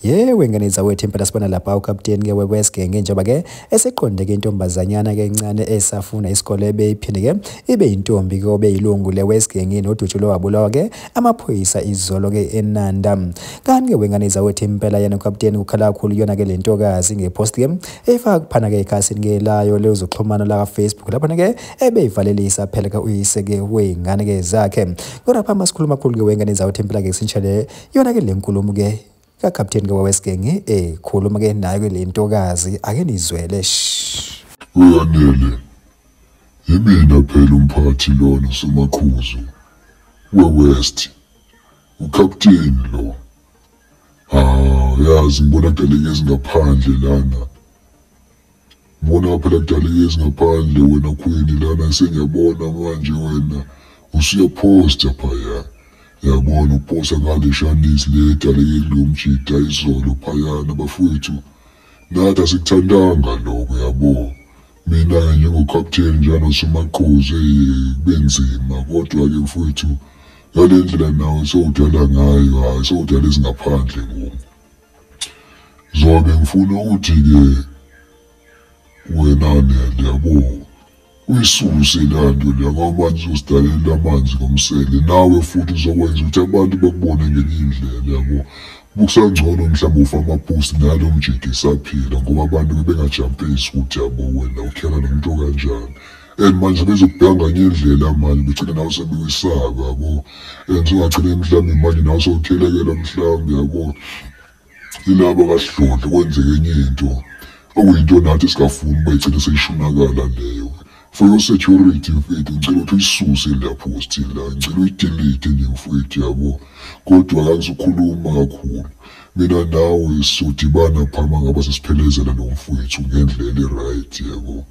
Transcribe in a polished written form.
Yewe ngane zawethu, impela sibona lapha ukapteni ke we-West Gang njengoba ke eseqonde ke intombazanyana ke encane esafuna isikole ebeyiphinde ke ibe yintombi ke obeyilungu le-West Gang nodutshulo wabulawa ke amaphoyisa izolo ke eNanda. Kanti ke wengane zawethu, impela yena ukapteni ukhala kakhulu yona ke le ntokazi ngepost ke eyifaka kuphana ke ekhasini ke layo lezoxhumano la ka-Facebook laphana ke ebeyivalelisa phela ke uyise ke wey'ngane ke zakhe. Kodwa phambi sikhuluma kakhulu ke wengane zawethu, impela ke sinitshele yona ke le nkulumo ke kakapteni ke we-West Gang ekhuluma ke nayo ke le ntokazi, ake nizwele shh. Uyanele, yimina phela umphathi lona somaqhuzu we-West, ukapteni lo. Ah, yazi ngibona kudaleka ezingaphandle lana. Ngibona phela kudaleka ezingaphandle wena Queen lana, sengiyabona manje wena usuyaphosta phaya. Yabona uphosa ngale shanisi le edaleke kulo mjida izolo phayana bafowethu. Nathi asikuthandanga lokho yabo. Mina njengokapteni njalo somaqhuzu kube nzima, kodwa-ke mfowethu ngale ndlela nawe sowudala ngayo, hhayi sowudala ezingaphandle kumi. Zobe ngifuna ukuthi-ke wena Nele yabo uyisuse le nto leya, ngoba manje uzosidalela amanzi ngomsele, nawe futhi uzokwenza ukuthi abantu bakubone ngenye indlela yabo. Kusangcono mhlawumbe ufake ama-post nalo mjida esaphila, ngoba abantu bebengajampisi ukuthi yabo wena ukhela nomuntu okanjani. And manje bezokubheka ngenye indlela manje, begcine nawe sebekwesaba yabo. And sungagcine mhlawumbe manje nawe sewuthelekela mhlawumbe yabo yilaba kasidlodlo, kwenzeke enye into okuyinto nathi esingafuni uba igcine seyishunakala leyo. For your security mfethu, ngicela ukuthi uyisuse la post la, ngicela uyidelete nje mfethu yabo. Kodwa angizukhuluma kakhulu, mina nawe sizodibana pha uma ngabe sesiphelezela lo mfowethu ngendlela e-right yabo.